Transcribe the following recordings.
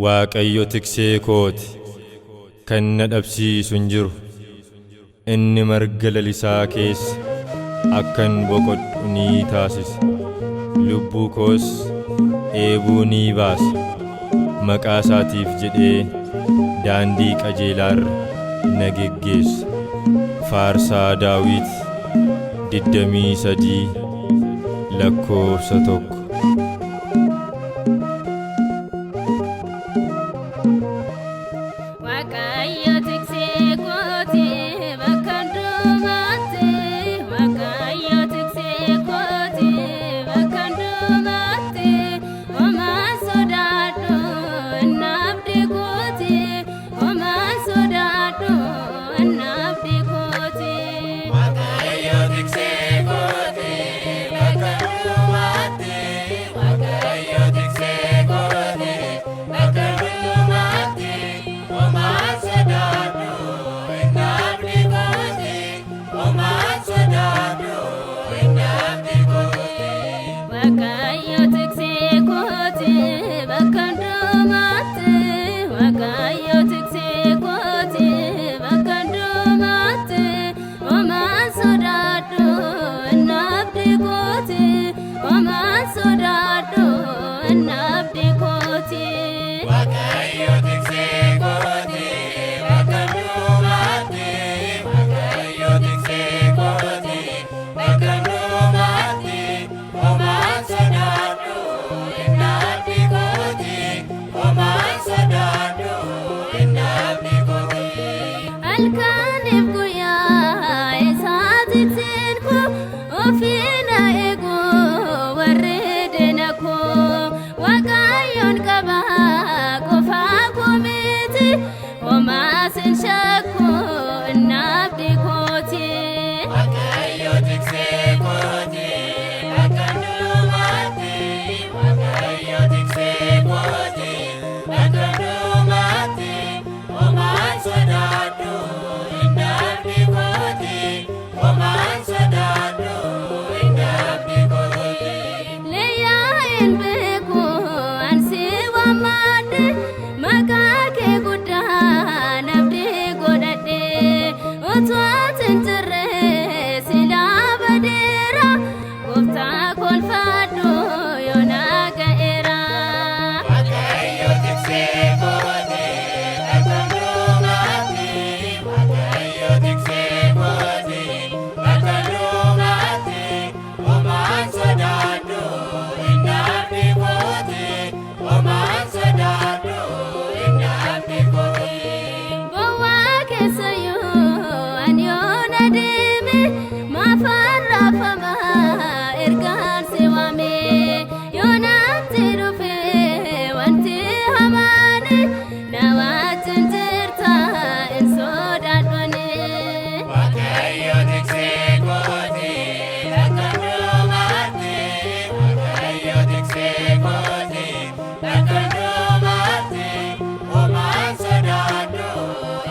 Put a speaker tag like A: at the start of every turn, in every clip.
A: Waaqayyo tiksee kooti, kan na dhabsiisu hin jiru. Inni marga lalisaa keessa akkan boqodhu ni taasisa. Lubbuu koos dheebuu ni baasa. Maqaa isaatiif jedhee daandii qajeelaarra na geggeessa. Faarsaa Daawit 23 lakkoofsa 1.
B: Waaqayyo tiksee kooti bakka hundumaatti. Waaqayyo tiksee kooti bakka hundumaatti. Homaa sodaadhu inni abdii kooti. Homaa sodaadhu inni abdii kooti.
C: Waaqayyo tiksee kooti bakka hundumaatti. Waaqayyo tiksee kooti bakka hundumaatti. Homaa sodaadhu inni abdii kooti. Homaa sodaadhu inni abdii kooti.
B: Waaqayyo tiksee kooti bakka hundumaatti. Waaqayyo tiksee kooti bakka hundumaatti. Homaa sodaadhu inni abdii kooti. Homaa sodaadhu inni abdii kooti.
C: Waaqayyo tiksee kooti bakka hundumaatti. Waaqayyo tiksee kooti bakka hundumaatti. Homaa sodaadhu inni abdii kooti. Homaa sodaadhu inni abdii kooti.
B: Halkaniif guyyaa isaa tikseen koo ofii na eegu warri diina koo. Waaqayyoon qaba qofaa koo miti homaa sin shakku inni abdii kooti.
C: Waaqayyo tiksee kooti bakka hundumaatti. Waaqayyo tiksee kooti bakka hundumaatti. Homaa sodaadhu inni abdii kooti. Homaa sodaadhu inni abdii kooti.
B: Leeyyaa hin beeku ansi waammadhe maqaa kee guddaa abdii godhadhe utuu ati hin jirre silaa badeera gooftaa kolfadhu yoona ga'eera.
C: Waaqayyo tiksee kooti bakka hundumaatti. Waaqayyo tiksee kooti bakka hundumaatti. Homaa sodaadhu inni abdii kooti. Homaa sodaadhu inni abdii kooti.
B: Bowwaa keessayyuu ani yoona deeme maafaan raafama ergaan si waame yoonaatti dhufe wanti hamaani na wajjin jirta hin sodaadhone.
C: Waaqayyo tiksee kooti bakka hundumaatti. Waaqayyo tiksee kooti bakka hundumaatti. Homaa sodaadhu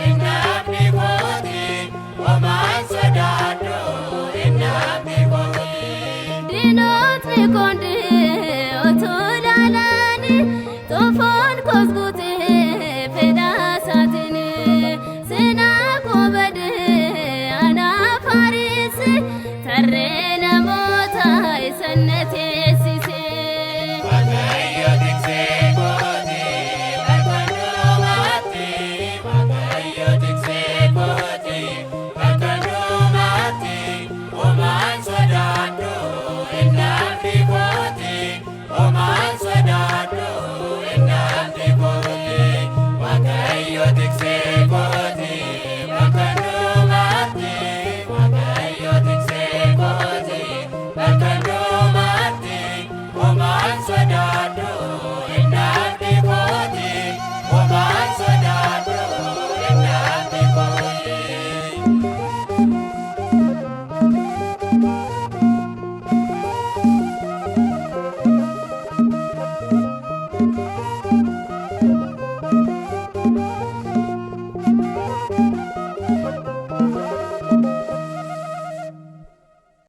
C: inni abdii kooti. Homaa sodaadhu inni abdii kooti.
B: Diinotni koondee.